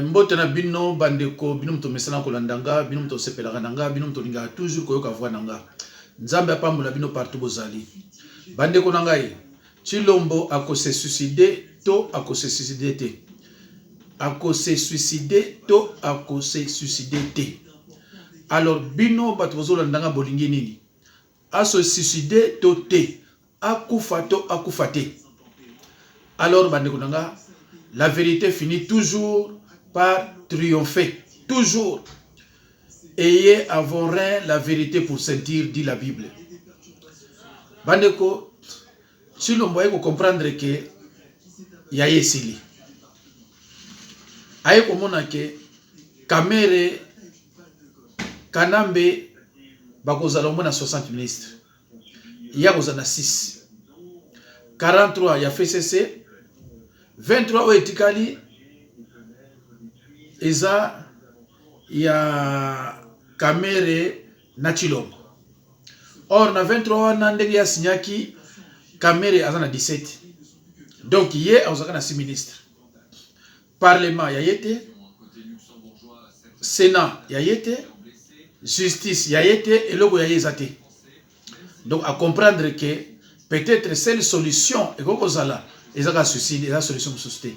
Mbote na bino bandeko, bino moto mesana kolanda nga, bino moto osepelaka na nga, bino moto olingaka toujours koyoka voix na nga. Nzambe apambola bino partout bozali. Bandeko na ngai, Tshilombo ako se suicider to ako se suicider te? Ako se suicider to ako se suicider te? Alors bino bato bozolanda nga bolingi nini? A se suicider to te? Akufa to akufa te? Alors bandeko na nga, la verite finit toujours par triompher. Toujours. Ayez à vos reins la vérité pour ceinture, dit la Bible. Bandeko, Tshilombo aye ko comprendre que ya ye esili. Aye komona que Kamere, Kanambe bakozala au moins na 60 ministres. Ye akozala na 6. 43 ya FCC, 23 oyo etikali eza ya Kamere na Tshilombo. Or na 23 wana ndenge ya signaki Kamere aza na 17. Donc ye azalaka na 6 ministres. Parlement ya ye te, Sénat ya ye te, justice ya ye te, eloko ya ye eza te. Donc à comprendre que peut-être seule solution ekoki kozala eza kaka suicide, eza solution mosusu te.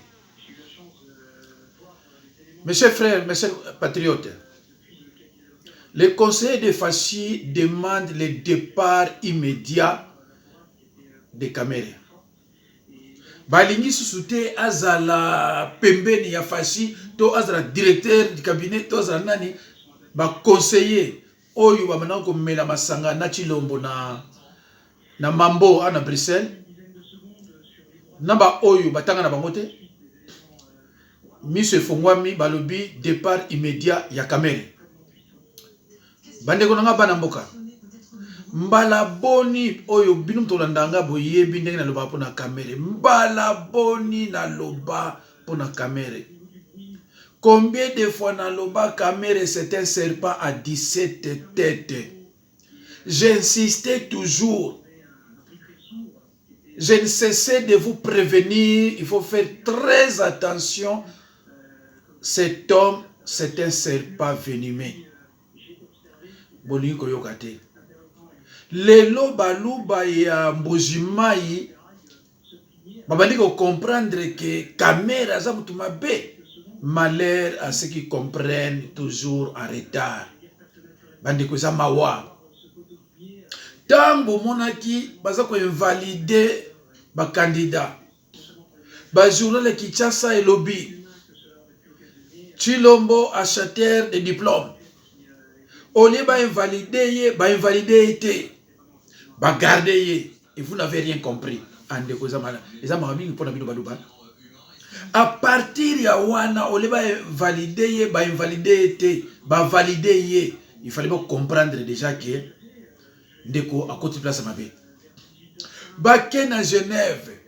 Mes chers frères, mes chers patriotes, le conseiller de Fachi demande le départ immédiat de Kamere. Balingi susu te azala pembeni ya Fachi to azala directeur du cabinet to azala nani, ba conseiller oyo babandaka komela masanga na Tshilombo na Mambo na Bruxelles, na ba oyo batanga na bango te, miso efongwami, balobi départ immédiat ya Kamere. Bandeko na nga bana mboka, mbala boni oyo bino tolanda nga, boyebi ndenge naloba mpona Kamere. Mbala boni naloba mpona Kamere? Combien de fois naloba Kamere c'est un serpent à 17 têtes? J'insistais toujours, je ne cessais de vous prévenir, il faut faire très attention, cet homme, c'est un serpent venimeux. Bolingi koyoka te. Lelo baluba ya Mbujimai babandi kocomprendre que Kamere aza motu mabe. Malheur à ceux qui comprennent toujours en retard. Bandeko, eza mawa. Ntango omonaki baza koinvalider bacandidat, bajournal ya Kinshasa elobi Tshilombo acheteur de diplôme, au lieu bainvalider ye, bainvalider ye te, bagarder ye. Et vous n'avez rien compris. Andeko, eza mawa mingi mpona bino baluba. À partir ya wana, au lieu bainvalider ye, bainvalider ye te, bavalider ye, il fallait comprendre déjà que ndeko akoti place mabe. Bake na Genève,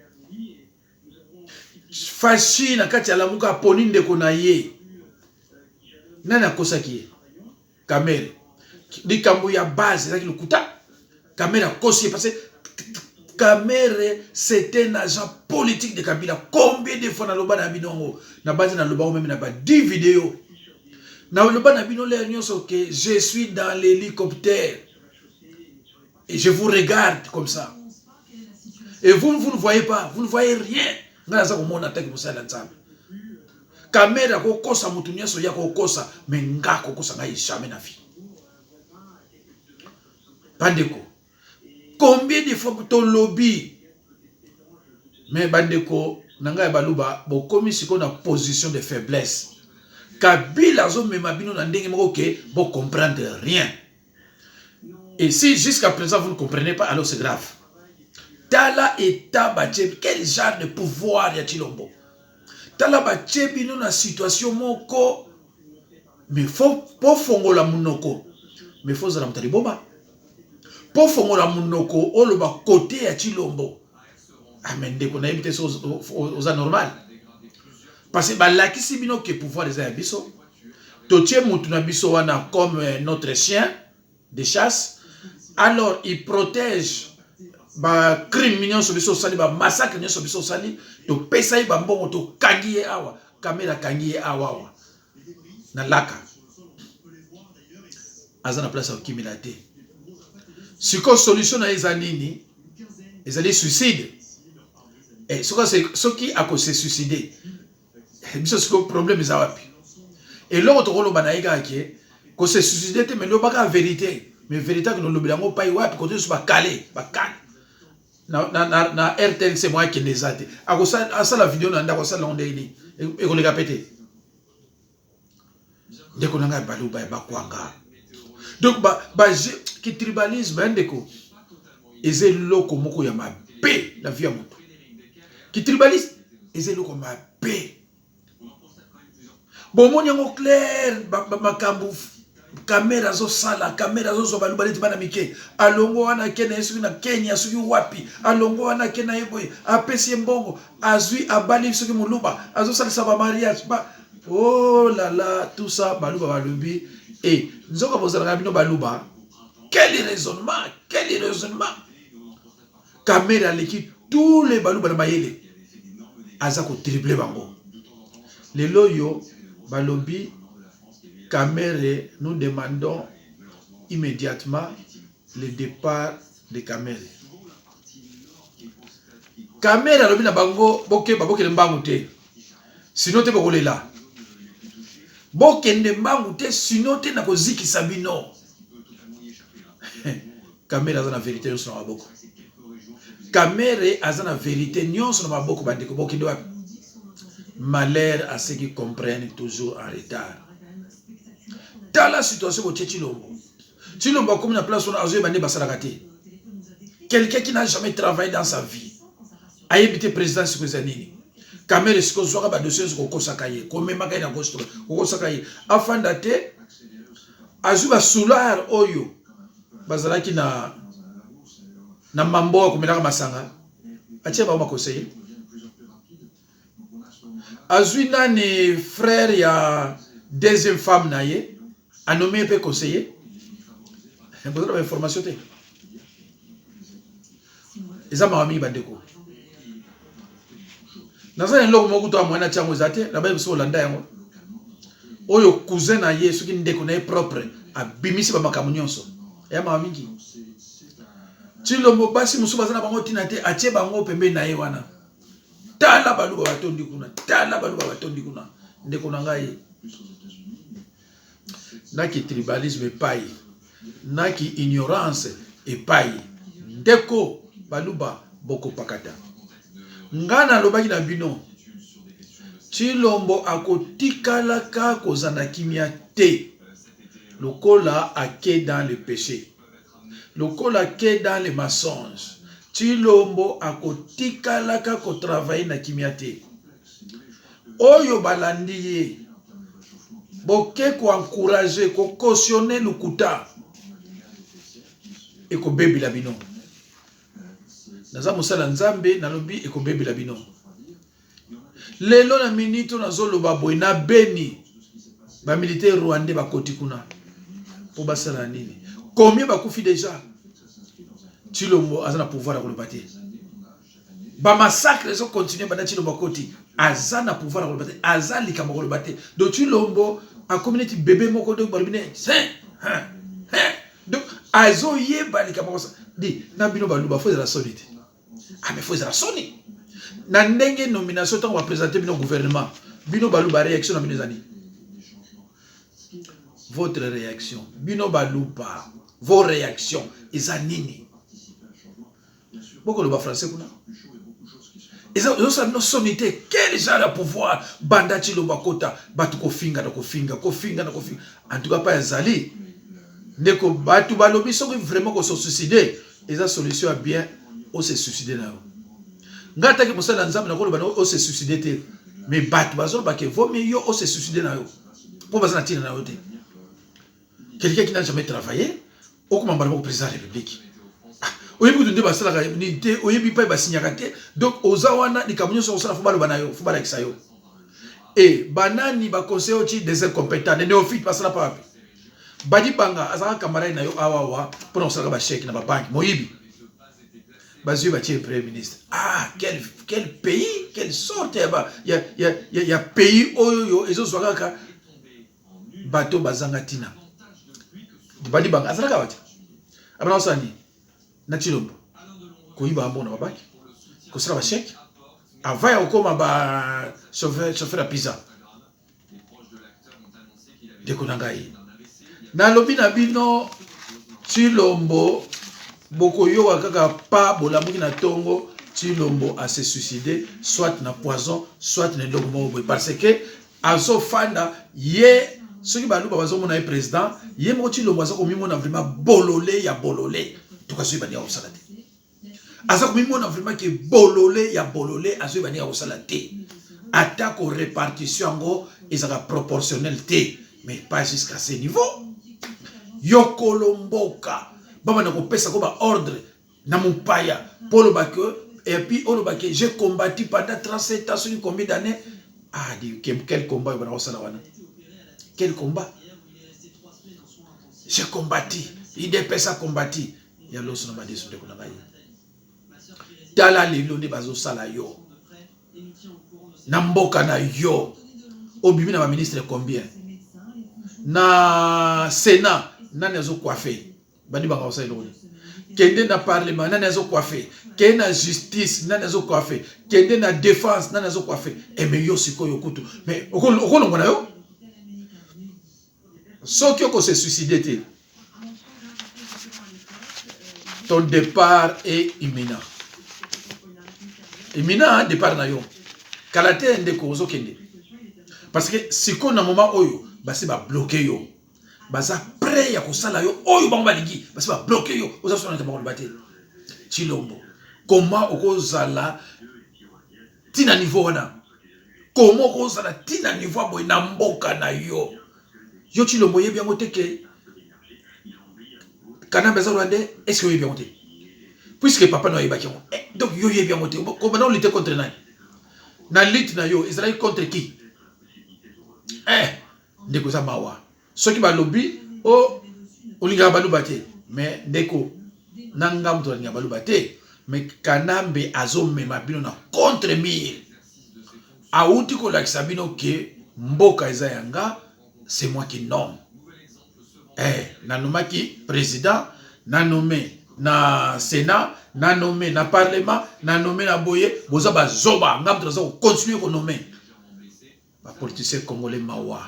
Fashi na kati ya Lamuka aponi ndeko na ye. Nani akosaki ye? Kamere. Likambo ya base ezalaki lokuta. Kamere akosi ye parce que Kamere, c'est un agent politique de Kabila. Combien de fois naloba na bino yango? Na bandi naloba yango même na ba 10 vidéos. Naloba na bino lere nyonso que je suis dans l'hélicoptère et je vous regarde comme ça. Et vous, vous ne voyez pas, vous ne voyez rien. Nga naza komona ataki mosali ya Nzambe. Kamere akokosa motu nyonso ya kokosa, mais nga akokosa ngai jamais na vie. Bandeko, combien de fois tolobi? Mais bandeko na ngai ya baluba, bokomi sikoyo na position de faiblesse. Kabila azomema bino na ndenge moko ke bocomprendre rien. Et si jusqu'à présent vous ne comprenez pas, alors c'est grave. Tala état batie, quel genre de pouvoir ya Tshilombo? Tala, batie bino na situation moko, mais faut po fongola munoko, mais faut ozala moto ya liboma mpo fongola monoko oloba kote ya Tshilombo. Ah, mais ndeko, nayebi te so oza normal, parce que balakisi bino ke pouvoir eza ya biso, totie mutu na biso wana comme notre chien de chasse. Alors il protège bacrime nyonso biso osali, bamassacre nyonso biso osali. Topesa ye bambongo, tokangi ye awa, Kamere akangi ye awa awa. Na laka. Aza na place ya kokimela te. Sikoyo solution na ye eza nini? Ezali suicide. Eh, soki ako se suicider, eh, biso sikoyo problème eza wapi? Eloko tokoloba na ye kaka ke ko se suicider te, mais loba kaka verite. Mais verite akende olobela yango pai wapi? Kote nyonso bakale, bakale. Na, na, na, na RTNC mwa akende eza te. Akosala video na ndako, asala yango ndenge nini? Ekoleka pe te. Ndeko na ngai baluba ya bakwanga. Donc ba, ba ki tribalisme ndeko eza eloko moko ya mabe na vie ya moto. Ki tribalisme eza eloko mabe. Bomoni yango clair makambo Kamere azosala, Kamere azozwa baluba neti bana mike. Alongo wana ake na ye soki na Kenya soki wapi, alongo wana ake na ye boye, apesi ye mbongo, azwi abali soki moluba, azosalisa ba mariage ba oh la la tout ça baluba balobi e eh, nzoka bozalaka bino baluba. Quel raisonnement, quel raisonnement. Kamere aleki tous les baluba na mayele, aza ko tribler bango. Lelo oyo balobi Kamere, nous demandons immédiatement le départ de Kamere. Kamere alobi na bango bokeba, bokende mbangu te, sino te bokolela. Bokende mbangu te, sino te nakozikisa bino. Kamere aza na verite nyonso na maboko. Kamere aza na verite nyonso na maboko. Bandeko, bokende wapi? Malheur à ceux qui comprennent toujours en retard. Tala situation botie Tshilombo. Tshilombo akomi na place wana azoyeba nde basalaka te. Quelqu'un qui n'a jamais travaillé dans sa vie. Ayebi te président sikoyo eza nini. Kamere sikoyo zwaka ba dossier nyonso kokosaka ye, komemaka ye na gauche droite, kokosaka ye. Afanda te, azwi ba soulard oyo bazalaki na na mambo ya komelaka masanga, atie bango ba conseiller. Azwi nani frère ya deuxième femme na ye, anommé ye mpe conseiller. Boza na ba information te, eza mawa mingi bandeko. Naza na eloko moko kutu ya moyen natia yango eza te, nabayi biso kolanda yango. Oyo cousin na ye soki ndeko na ye propre abimisi ba makambo nyonso, eya mawa mingi. Tshilombo basi mosusu baza na bango ntina te, atie bango pembeni na ye wana. Tala baluba batondi kuna, tala baluba batondi kuna. Ndeko na ngai, naki tribalisme epai, naki ignorance epai. Ndeko baluba bokopakata. Nga nalobaki na bino, Tshilombo akotikalaka kozala na kimia te lokola ake dans le peche, lokola ake dans le mensonge. Tshilombo akotikalaka ko travailler na kimia te. Oyo balandi ye boke ko encourager, ko cautionner lokuta, ekobebela bino. Naza mosala Nzambe, nalobi ekobebela bino. Lelo na minute oyo nazoloba boye na Beni, ba militaire rwandais bakoti kuna po basala nini? Combien bakufi deja? Tshilombo aza na pouvoir ya koloba te. Ba massacre ezo continuer banda Tshilombo akoti, aza na pouvoir ya koloba te, aza likambo ya koloba te. Donc Tshilombo akomi neti bebe moko, donc balobi ne hein, hein, hein. Donc azoyeba likambo ya kosala. Di na bino baluba faut ezala soni te. Ah mais faut ezala soni. Na ndenge nomination tango ba présenter bino gouvernement, bino baluba réaction na bino ezali. Votre réaction, bino baluba, vos réactions eza nini? Bokoloba français kuna. Eza ezosala bino soni te. Quel genre ya pouvoir banda Tshilombo akota bato kofinga na kofinga, kofinga na kofinga. En tout cas pa ezali ndeko bato balobi soki vraiment ko se suicider eza solution ya bien o se suicider na yo. Nga ataki mosali ya Nzambe nakoloba na o se suicider te, mais bato bazoloba ke vaut mieux yo o se suicider na yo mpo baza na ntina na yo te. Quelqu'un qui n'a jamais travaillé okoma mbala moko président ya république. Oyebi kutu nde basalaka nini te, oyebi pai basignaka te, donc oza wana likambo nyonso osala fo baloba na yo, fo balakisa yo. E banani ba conseiller oti des incompétents, des néophytes basala pa wapi? Badi Banga azalaka camarade na yo awa awa mpona kosalaka ba chèque na ba banque, moyibi. Bazwi batie premier ministre. Ah, quel pays, quelle sorte ya ba, ya, ya, ya, ya pays oyo yo ezozwa kaka. Bato bazanga ntina. Badibanga azalaka wapi? Abana kosala nini? Na Tshilombo koyiba mbongo na babanki, kosala ba chèque avant ya kokoma ba chauffeur, chauffeur ya pizza. Ndeko na ngai, nalobi na bino Tshilombo bokoyoka kaka pa bolamuki na tongo Tshilombo a se suicider soit na poison soit na eloko moko boye parce que azofanda ye soki baluba bazomona ye président ye moko Tshilombo aza komimona vraiment bolole ya bolole toka soki baninga kosala te aza komimona vraiment ke bolole ya bolole azoyeba ndenge akosala te atako répartition yango ezalaka proportionnel te mais pas jusqu'à ce niveau yokolo mboka babanda kopesa ko baordre na mopaya mpo oloba ke et puis oloba ke j'ai combattu pendant 37 ans soki combien d'années ah di quel combat oyo bana kosala wana quel combat j'ai combattu UDPS a combattu ya loso na madesu ndeko na ngai tala lelo nde bazosala yo na mboka na yo obimi na baministre combien na sénat nani azocoiffer bandi banga kosala eloko nini kende na parlement nani azocoiffer kende na justice nani azocoiffer kende na défense nani azocoiffer eme yo sikoyo kutu mais okolongwa na yo soki okose suicide te ton départ est imminent imminent départ na yo kala te ndeko ozokende parce que sikoyo na moment oyo basi babloquer yo baza prêt ya kosala yo oyo bango balingi basi babloquer yo oza sona bango loba te Tshilombo comment okozala ntina niveau wana comment okozala ntina niveau boye na mboka na yo yo Tshilombo oyebi yango te ke Kanambe aza rwandais est ce que oyebi yango te puisque papa na oyebaki yango eh, donc yo oyebi yango te kobanda olutter contre nani na lutte na yo ezalaki contre qui eh, ndeko eza mawa soki balobi o olingaka baluba te mais ndeko na nga moto alingaka baluba te mais Kanambe azomema bino na contre mur awuti kolakisa bino ke mboka eza ya nga c'est moi qui nomme eh, nanomaki président nanome na sénat nanome na parlement nanome na boye boza bazoba nga moto naza kocontinuer konommer bapoliticien congolais mawa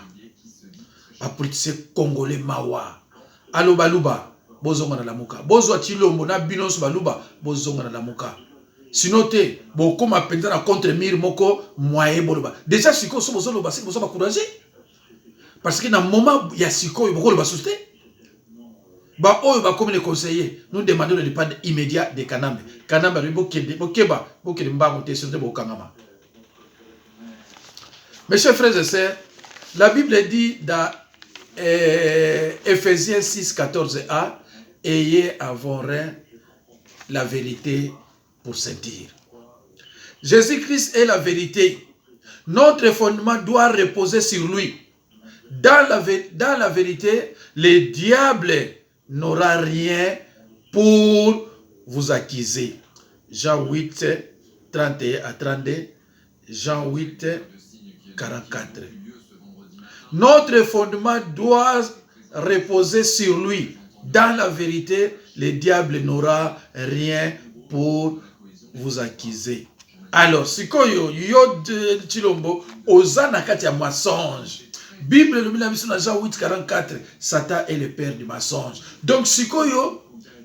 bapoliticien congolais mawa alo baluba bozonga na lamuka bozwa Tshilombo na bino nyonso baluba bozonga na lamuka sino te bokóma mpenza na contre mur moko moye boloba déjà sikoyo so bozoloba siki boza bacourage parce que na moment ya sikoyo bokoloba susu te baoyo bakomi les conseillers nous demandons le départ immédiat de Kanambe Kanambe alobi bokende bokeba bokende mbango te sino te bokangama mes chers frères et sœurs la Bible dit dans Ephésiens 6 14a ayez à vos reins la vérité pour ceinture. Jésus-Christ est la vérité. Notre fondement doit reposer sur lui. Dans la vérité, le diable n'aura rien pour vous accuser. Jean 8, 31 à 32, Jean 8, 44. Notre fondement doit reposer sur lui. Dans la vérité, le diable n'aura rien pour vous accuser. Alors, sikoyo yo Tshilombo oza na kati ya mensonge. Bible elobi na biso na Jean 8 44, Satan est le père du mensonge. Donc sikoyo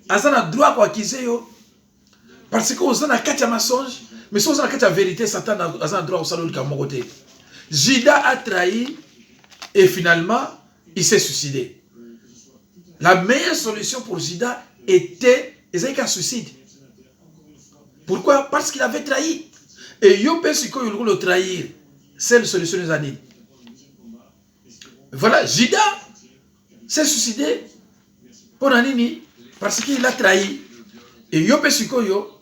aza na droit koaccuser yo parce que oza na kati ya mensonge, mais soki oza na kati ya vérité, Satan aza na droit kosala likambo moko te. Judas a trahi et finalement il s'est suicidé. La meilleure solution pour Judas était ezalaki un suicide. Pourquoi? Parce qu'il avait trahi. Et yo mpe sikoyo olingi trahir. Seule solution eza nini? Voilà, Judas s'est suicidé. Mpo na nini? Parce qu'il a trahi. Et yo mpe sikoyo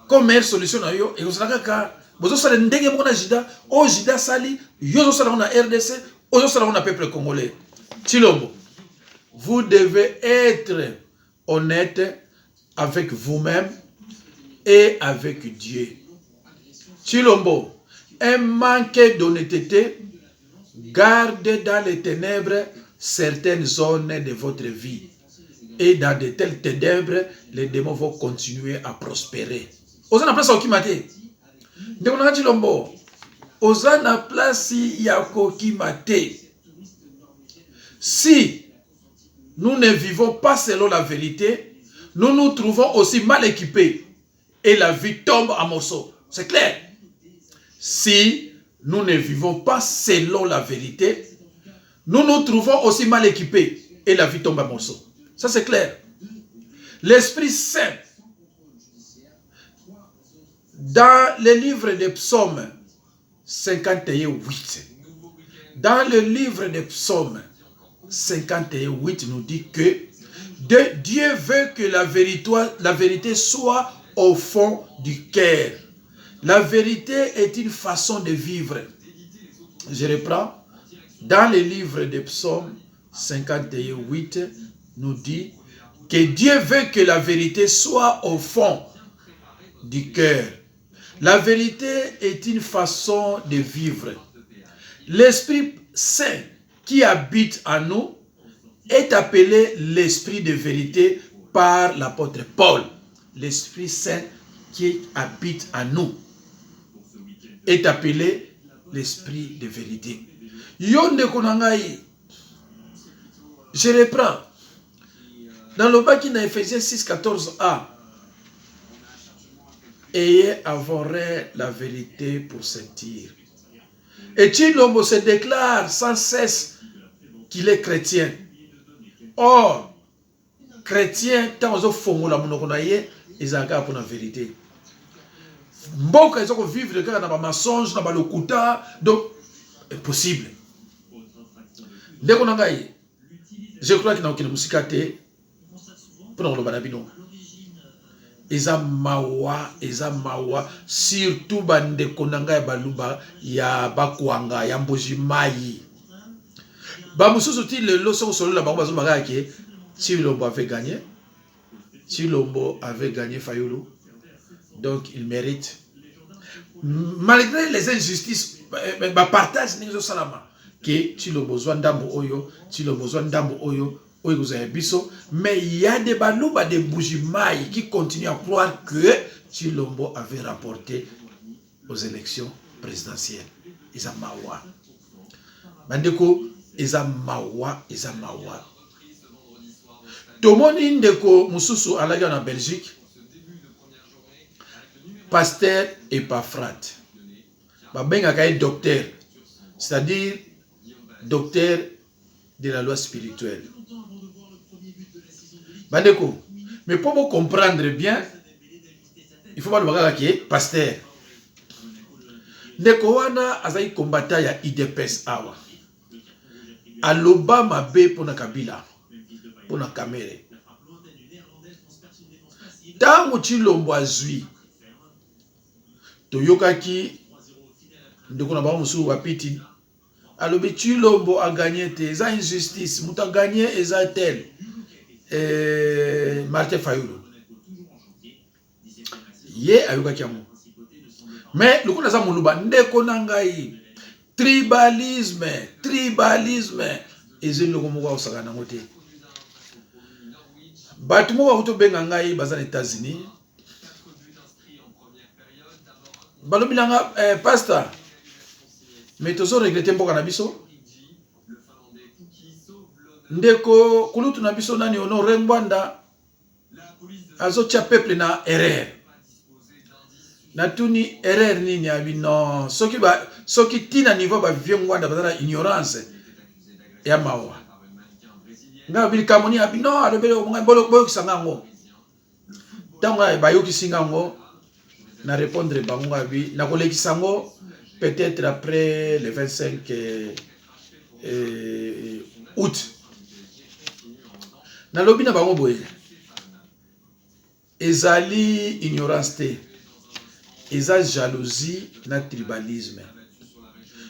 comme meilleure solution na yo ekozala kaka bozosala ndenge moko na Judas oyo Judas asali yo ozosala yango na RDC ozosala yango na peuple congolais. Tshilombo, vous devez être honnête avec vous-même et avec Dieu. Tshilombo, un manque d'honnêteté gardent dans les ténèbres certaines zones de votre vie. Et dans de telles ténèbres, les démons vont continuer à prospérer. Oza na place ya kokima te. Ndeko na nga Tshilombo, oza na place ya kokima te. Si nous ne vivons pas selon la vérité, nous nous trouvons aussi mal équipés et la vie tombe en morceaux. C'est clair. Si nous ne vivons pas selon la vérité, nous nous trouvons aussi mal équipés et la vie tombe en morceaux. Ça, c'est clair. L'Esprit Saint, dans le livre des Psaumes 51, 8, dans le livre des Psaumes 51, 8 nous dit que Dieu veut que la vérité soit au fond du cœur. La vérité est une façon de vivre. Je reprends. Dans le livre des Psaumes 51, 8 nous dit que Dieu veut que la vérité soit au fond du cœur. La vérité est une façon de vivre. L'Esprit Saint qui habite en nous est appelé l'Esprit de vérité par l'apôtre Paul. L'Esprit Saint qui habite en nous est appelé l'Esprit de vérité. Yo ndeko na ngai, je reprends. Dans le baki na Ephésiens 6, 14a, ayez avant la vérité pour ceinture. Et Tshilombo se déclare sans cesse qu'il est chrétien. Or, chrétien, tant ozofongola monoko na ye, ezalaka kaka mpona vérité. Mboka eza kovivre kaka na bamensonge, na balokuta, donc impossible. Ndeko na ngai, je crois que nakokende mosika te mpona koloba na bino. Eza mawa, eza mawa, surtout bandeko na ngai ya Baluba, ya Bakwanga, ya Mbuji-Mayi. Bamosusu ti lelo soki osolola bango bazoloba kaka ke Tshilombo avait gagné. Tshilombo avait gagné Fayulu. Donc il mérite. Malgré les injustices, ba partage ndenge ezosalama ke Tshilombo zwa ndambo oyo, Tshilombo zwa ndambo oyo, oyo ekozala ya biso, mais il y a des Baluba de Mbuji-Mayi qui continuent à croire que Tshilombo avait remporté aux élections présidentielles. Eza mawa. Bandeko, eza mawa, eza mawa. Tomoni ndeko mosusu alaki na Belgique, pasteur Epaphrate. Babengaka ye docteur, c'est-à-dire docteur de la loi spirituelle. Bandeko, mais pour vous comprendre bien, il faut baloba kaka ke pasteur. Ndeko wana azali combattant ya UDPS awa. Aloba mabe mpona Kabila, mpona Kamerhe. Ntango Tshilombo azwi, toyokaki ndeko na bango mosusu bapiti alobi Tshilombo aganye te, eza injustice, moto aganye eza tel Martin Fayulu. Ye ayokaki yango, mais lokola aza moluba, ndeko na ngai, tribalisme, tribalisme eza eloko moko akosaka nango te. Bato moko bakuti obenga ngai, baza na États-Unis, balobi nanga pasteur, mais tozo regretter mboka na biso. Ndeko kulutu na biso nani, Honore Ngbanda, azotia peuple na erreur. Natuni erreur nini? Abi non, soki ba soki tina niveau ba vieux Ngbanda baza na ignorance ya mawa. Ngai abi likambo nini? Abi non, alobeli ngai, boyokisa nga yango. Ntango bayokisi nga yango, na répondre bango, ngai abi nakolekisa yango peut-être après le 25 août. Nalobi na bango boye: ezali ignorance te, eza jalousie na tribalisme.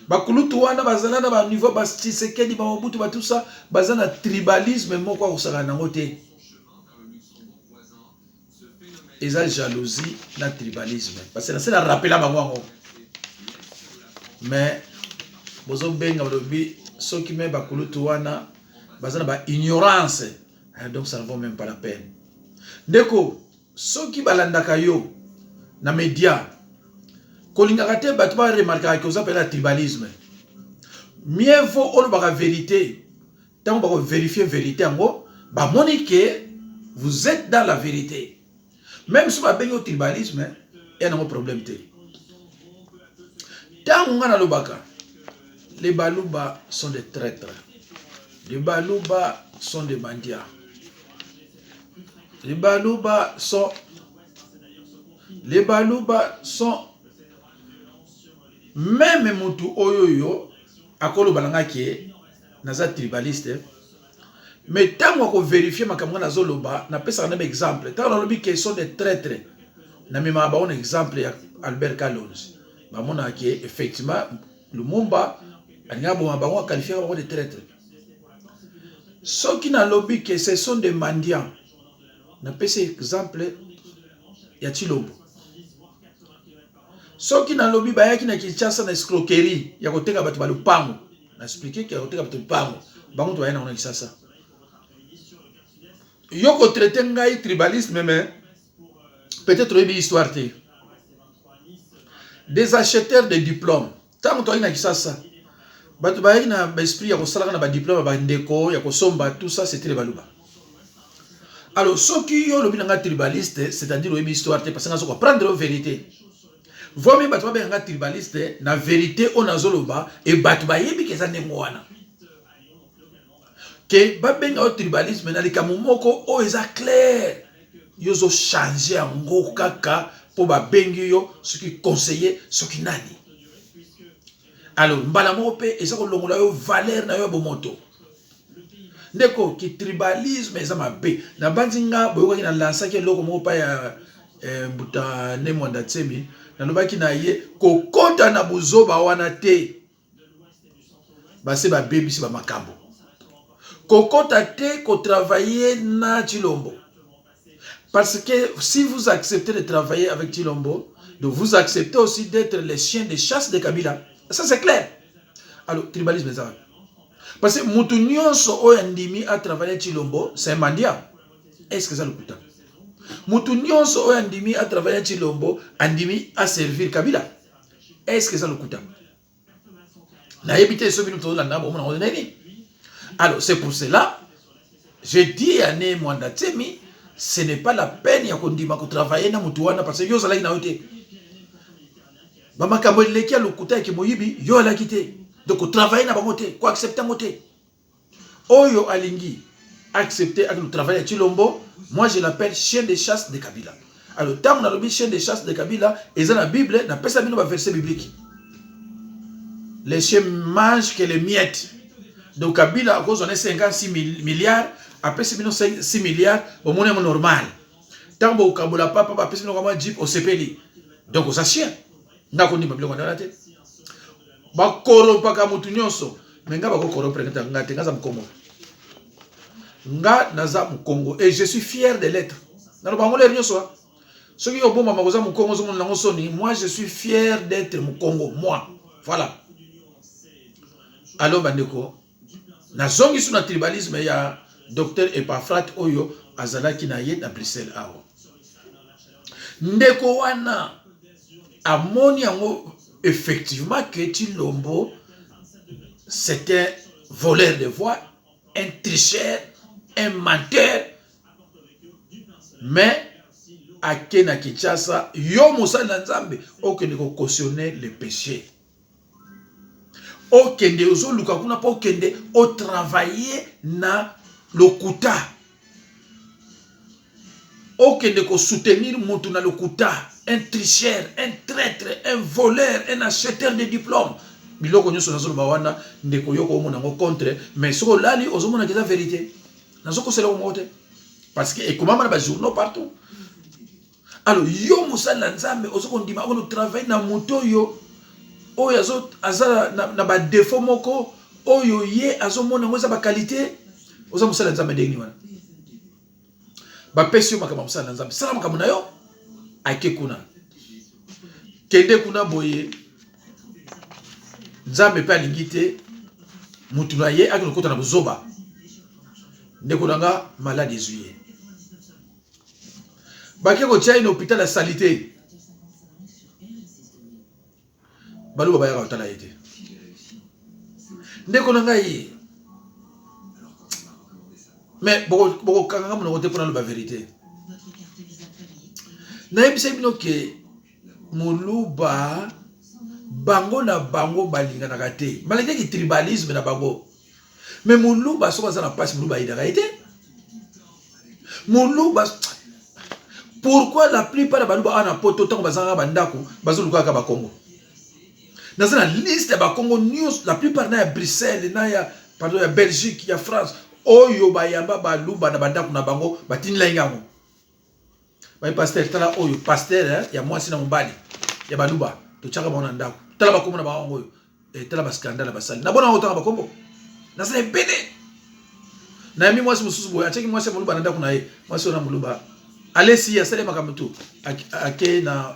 Bakulutu wana bazala na baniveau ba Tshisekedi, bamobutu, batusa, baza na tribalisme moko akosaka nango te. Eza jalousie na tribalisme, parce que nase na rappela bango yango, mais Bozobenga balobi soki me bakulutu wana baza na ba ignorance, eh, donc ça ne vaut même pas la peine. Ndeko, soki balandaka yo na media, kolingaka te bato baremarkaka ke oza mpena na tribalisme. Mieux vaut olobaka verite. Ntango bakoverifie verite yango, bamoni ke vous êtes dans la vérité. Même soki babengi yo tribalisme, eya nango problème te. Ntango nga nalobaka, les Baluba sont des traîtres, les Baluba sont des mendiants, les Baluba sont, les Baluba sont même mutu oyo yo akoloba na nga ke naza tribaliste, mais ntango akoverifie makambo nga nazoloba, napesaka na baexemple. Ntango nalobi ke sont des traîtres, namemaka bango na exemple ya Albert Kalonji. Bamonaka ke effectivement Lumumba alingaka boma bango, aqualifiaka bango de traître. Soki nalobi ke ce sont des mendiants, napesi exemple ya Tshilombo. Soki nalobi bayaki na Kinshasa na escroquerie ya koteka bato balupango, na expliquer ke ya koteka bato lupango, bango to baye nango na Kinshasa. Yo kotraite ngai tribalisme, mais peut-être oyebi histoire te. Des acheteurs de diplôme, ntango toyaki na Kinshasa, bato bayaki na baesprit ya kosalaka na badiplôme ya bandeko ya kosomba, tout ça, c'était les Baluba. Alors soki yo olobi na nga tribaliste, c'est-à-dire oyebi histoire te, parce que nga prendre yo vérité. Vomi bato babenga nga tribaliste na vérité oyo nazoloba, e bato bayebi ke eza ndenge wana ke babenga yo tribalisme na likambo moko oyo eza clair. Yo ozochange yango kaka mpo babengi yo soki conseiller, soki nani. Alors mbala moko mpe eza kolongola yo valeur na yo ya bomoto. Ndeko, ki tribalisme eza mabe. Nabandi nga boyokaki na lansaki eloko moko pa ya Mbuta Ne Mwanda Tsemi. Nalobaki na ye kokota na buzoba wana te, base babebisi bamakambo. Kokota te kotravailler na Tshilombo, parce que si vous acceptez de travailler avec Tshilombo, donc vous acceptez aussi d'être les chiens de chasse de Kabila. Ça, c'est clair. Alors tribalisme eza wapi? Parce que mutu nyonso oyo andimi atravaille Tshilombo, c'est un mendiant. Est ce que eza lokuta? Mutu nyonso oyo andimi atravaille Tshilombo, andimi aservir Kabila. Est ce que eza lokuta? Nayebi te soki bino tozolanda, bomona yango nini. Alors c'est pour cela je dis à Ne Mwanda Tsemi, ce n'est pas la peine ya kondima kotravaille na mutu wana, parce que yo ozalaki na yo te. Bamakambo eleki ya lokuta yake moyibi, yo alaki te. Donc kotravaille na bango te, koaccepte yango te. Oyo alingi accepter avec le travail ya Tshilombo, moi je l'appelle chien de chasse de Kabila. Alors ntango nalobi chien de chasse de Kabila, eza na Bible, napesa bino baverset biblique. Les chiens mangent que les miettes. Donc Kabila akozwa ne 56 milliards, apesi bino 6 milliards, omoni yango normal. Ntango bokokabola papa, bapesi bino kamwa jeep, osepeli. Donc oza chien. Nga kondima biloko wana te. Bakorompaka motu nyonso, me nga bakokorompre nga te. Nga za mokongo, nga naza mokongo et je suis fier de l'être. Naloba yango lere nyonso. Soki obomama koza mokongo, ozomona nango soni. Moi, je suis fier d'être mokongo, moi. Voilà. Alors bandeko, nazongi so na tribalisme ya docteur Epafrate oyo azalaki na ye na Bruxelles awa. Ndeko wana amoni yango effectivement que Tshilombo, c'est un voleur de voix, un tricheur, un menteur, mais ake na Kinshasa. Yo mosali na Nzambe, okende kocautionner le péché, okende ozoluka kuna mpo okende otravaille na lokuta, okende kosoutenir mutu na lokuta, un tricheur, un traître, un voleur, un acheteur de diplôme. Biloko nyonso nazoloba wana, ndeko, yo koomona yango contre, mais soki olali, ozomonaka eza vérité. Nazokosela yango moko te, parce que ekomama na bajournaux partout. Alors yo mosali na Nzambe, oza kondima okono travaille na moto oyo oyo aza na badéfaut moko oyo ye azomona yango eza baqualité. Oza mosali na Nzambe ndenge nini wana? Bapesi yo makambo ya mosala na Nzambe, sala makambo na yo. Ake kuna, kende kuna boye. Nzambe mpe alingi te mutu na ye akende kokota na buzoba. Ndeko na nga maladi ezwi ye. Bake kotia ye na hôpital ya salite. Baluba bayaka kotala ye te. Ndeko na ngai mais bokokanga nga monoko te mpo naloba verite. Nayebisaki bino ke muluba bango na bango balinganaka te malgré ki tribalisme na bango mais muluba soki aza na mpasi muluba ayidaka ye te muluba. Pourquoi la plupart ya baluba awa na poto, ntango bazangaka bandako, bazolukaka bakongo? Naza na liste ya bakongo nyonso, la plupart na ya Bruxelles, na ya, pardon, ya Belgique, ya France, oyo bayamba baluba na bandako na bango. Batindela ye yango bai: "Pasteur, tala oyo pasteur ya mwasi na mobali ya baluba totiaka bango na ndako. Tala bakombo na bango oyo. Tala bascandale basali na bona yango." Tanga bakombo, naza ebele. Nayambi mwasi mosusu boye, atiaki mwasi ya moluba na ndako na ye. Mwasi oyo na moluba alesi ye, asali makambo tu, ake na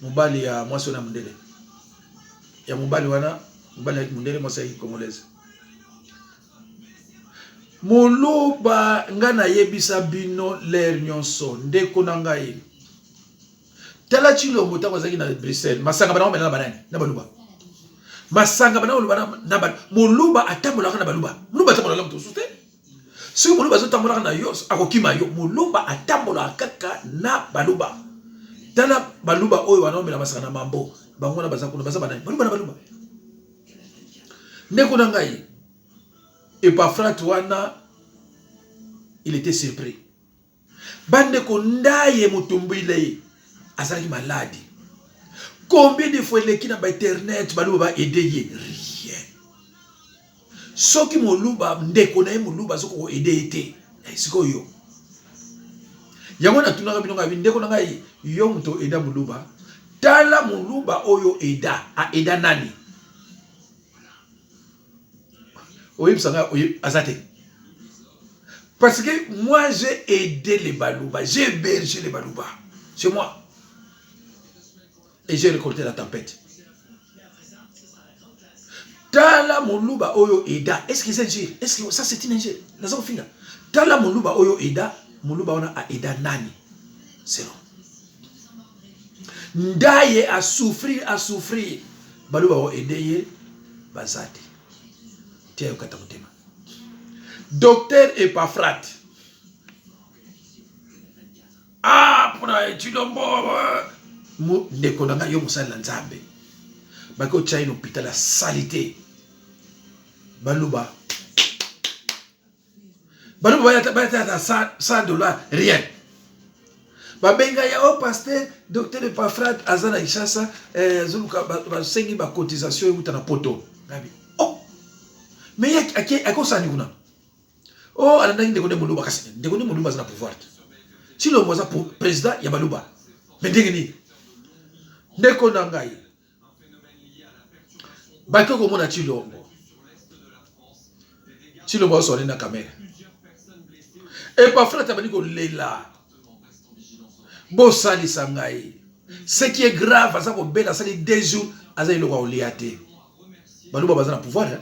mobali ya mwasi oyo na mondele ya mobali wana. Mobali ayaki mondele, mwasi ayaki congolaise. Moluba, ngai nayebisa bino lere nyonso, ndeko na ngai, tala Tshilombo ntango azalaki na Bruxelles, masanga bana omela na banani? Na baluba. Masanga bana oloba na moluba atambolaka na baluba. Moluba atambolaka na moto mosusu te. Soki moluba azotambolaka na yo, akokima yo. Moluba atambolaka kaka na baluba. Tala baluba oyo wana omela masanga na mambo bango wana, baza kuna, baza banani? Baluba na baluba. Ndeko na ngai, Epafrate wana, il était surpris. Bandeko, ndaye motumbwile ye azalaki malade. Combien de fois eleki na bainternet, baluba baaider ye? Rien. Soki moluba, ndeko na ye moluba azoki koaider ye te, sikoyo yango natunaka bino ngai: ndeko na ngai, yo moto oaider moluba, tala moluba oyo aider, aider nani? Oyebisa ngai, aza te. Parce que moi, j'ai aidé les Baluba, j'ai hébergé les Baluba chez moi et j'ai récolté la tempête. Tala moluba oyo aider. Est-ce que c'est injure? Est-ce que ça, c'est une injure? Naza kofinga? Tala moluba oyo aider, moluba wana aider nani? Zéro. Ndaye asouffrir, asouffrir, baluba oaider ye baza te. Tia yokata motema. Docteur Epafrate, ah, mpona Tshilombo, ndeko na ngai, yo mosali na Nzambe, baki otya ye na hôpital asali te. Baluba, baluba bayata ata 100 $, rien. Babenga ya o pasteur, docteur Epafrate aza na Kinshasa, azoluka, basengi bacotisation euta na poto. Ngabi: "Oh, mais akosani kuna?" O oh, alandaki ndeko nde moluba. Kasi ndeko nde moluba aza na pouvoir te. Tshilombo aza président ya baluba, mais ndenge nini, ndeko na ngai, baki komona Tshilombo? Tshilombo azoswane na caméra. Epafrate abandi kolela: "Bosalisa ngai." Ce qui est grave, aza kobela, asali 2 jours aza eloko ya kolia te. Baluba baza na pouvoir, hein?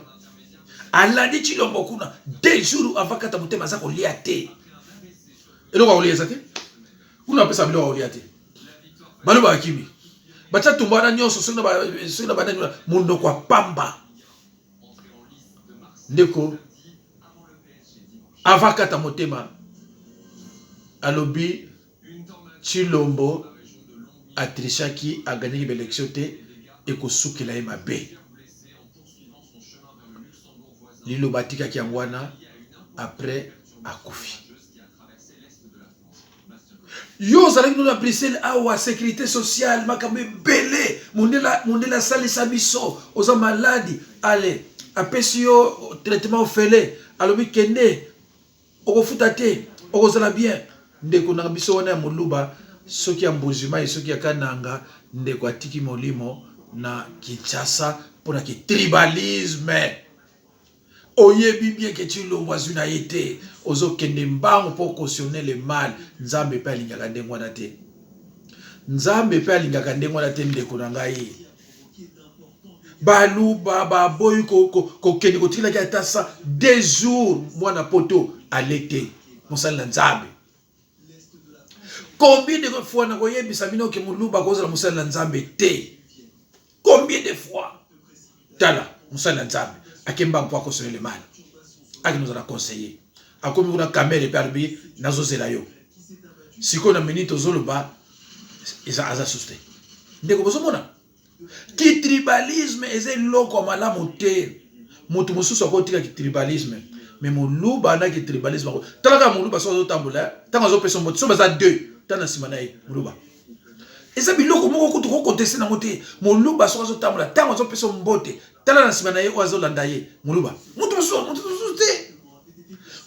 Alandi Tshilombo kuna 2 jours avant kata motema, aza kolia te, eloko ya kolia eza te kuna, apesa biloko ya kolia te. Baluba bakimi, batya tumba wana nyonso, soki na banani, monoko ya pamba. Ndeko, avant kata motema, alobi Tshilombo atrichaki, agagnaki baélection te, ekosukela ye mabe. Liloba atikaki yango wana. Après akufi. Yo ozalaki no na Bruxelles awa, sécurité sociale, makambo ebele, mondele asalisa biso. Oza malade, ale apesi yo traitement ofele, alobi kende, okofuta te, okozala bien. Ndeko na biso wana ya moluba, soki ya Mbujimai, soki ya Kananga, ndeko atiki molimo na Kinshasa mpona ke tribalisme. Oyebi bien ke Tshilombo azwi na ye te, ozokende mbangu mpo cautionner le mal. Nzambe mpe alingaka ndenge wana te. Nzambe mpe alingaka ndenge wana te. Ndeko na ngai, Baluba baboyi kokende kotikelaki ata sa 2 jours. Mwana poto ale te, mosali na Nzambe. Combien de fois nakoyebisa bino ke moluba kozala mosali na Nzambe te? Combien de fois? Tala, mosali na Nzambe akemba mpo akosonele mali, akende ozala conseiller. Akomi kuna, Kamerhe mpe alobi: "Nazozela yo." Sikoyo na minute ozoloba, eza aza susu te. Ndeko, bozomona kitribalisme eza eloko ya malamu te. Moto mosusu akotika kitribalisme, mais moluba na kitribalisme. Tala kaka moluba soki azotambola, ntango azopesa mbote, so baza deux, tala na nsima na ye moluba. Eza biloko moko kutu kocontester nango te. Moluba soki azotambola, ntango azopesa mbote, tala na nsima na ye oyo azolanda ye moluba. Moto mosusu, moto mosusu te,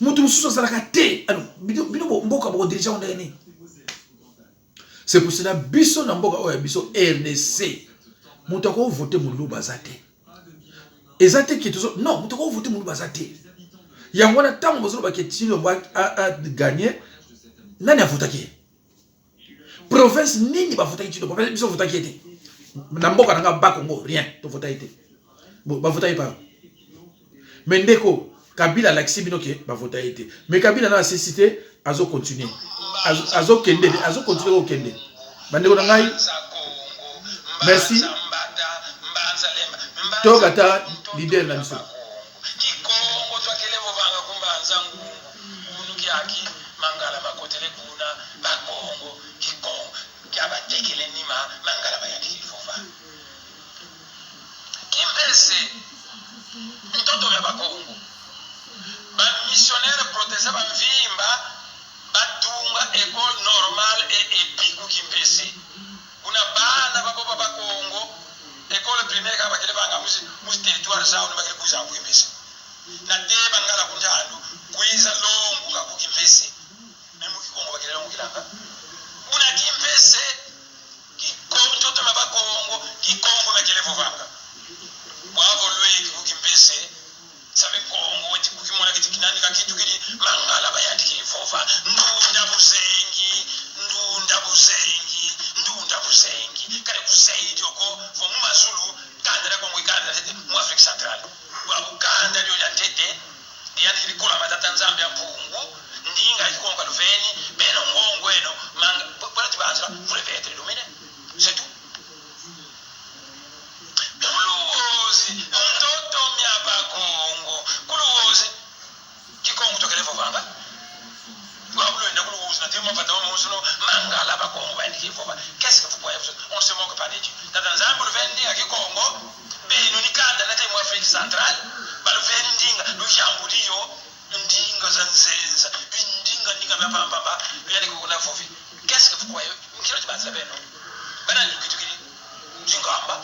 moto mosusu azalaka te. Alors bino mboka bokodiriger ngo ndenge nini? C'est pour cela, biso na mboka oyo ya biso RDC, moto akovote moluba aza te. Eza te ke tozo, non, moto akovote moluba aza te. Yango wana, ntango bozoloba ke Tshilombo agagner, nani avotaki ye? Province nini bavotaki Tshilombo? Biso votaki ye te. Na mboka na nga Bakongo, rien, tovotaki te. Bavotaki pa. Mais ndeko, Kabila alakisi bino ke bavota ye te. Mais Kabila na asisi te, azocontinuer, azokende, azocontinuer kokende. Bandeko na ngai, merci. Toyoka ata leader na biso. Kikongo twakele bovanga kumbanza ngungu kunu kiaki mangala bakotele kuna bakongo kikongo kyabatekele nima mangala bayandiki fova kimpese ntoto ya bakongo. Bamissionnaire protestant bamvimba batunga école normale e epiku Kimpese kuna bana baboba bakongo école primaire kaka bakele banga musi territoire zao bakele kuza ku Kimpese na te bangala kunjandu kuiza longu ka ku Kimpese me mukikongo bakele longu kilanga kuna Kimpese ntoto na bakongo kikongo bakele vovanga bwavo lweki ku Kimpese sabe kongo weti kukimona kiti kinani kakitu kili mangala bayandiki vova ndunda buzengi, ndunda buzengi, ndunda buzengi kale kuzaidi oko vo mu mazulu kanda na Kongo ikanda tete mu Afrique centrale bwabukanda lyo lya ntete liyandikili kola matata Nzambe ya mpungu ndinga ikikonga luveni beno ngongo eno manga bwana tibanzira. Vous devez être illuminé, c'est tout. Kuluwozi mtoto mya bakongo kuluwozi kikongo tokelevo vanga wabulwenda kuluwozi na tema fata musuno mangala bakongo bayandikivova. Qu'est-ce que vous croyez, vous? On ne se moque pas de Dieu. Tata Nzambe luveni ndinga kikongo beno nikanda nate mu Afrique centrale baluveni ndinga luyambuliyo ndinga za nzenza bindinga ndinga byapambamba biyandika kuna vovi. Qu'est-ce que vous croyez? Mkilo tibanzira beno bana lukitukili zingamba.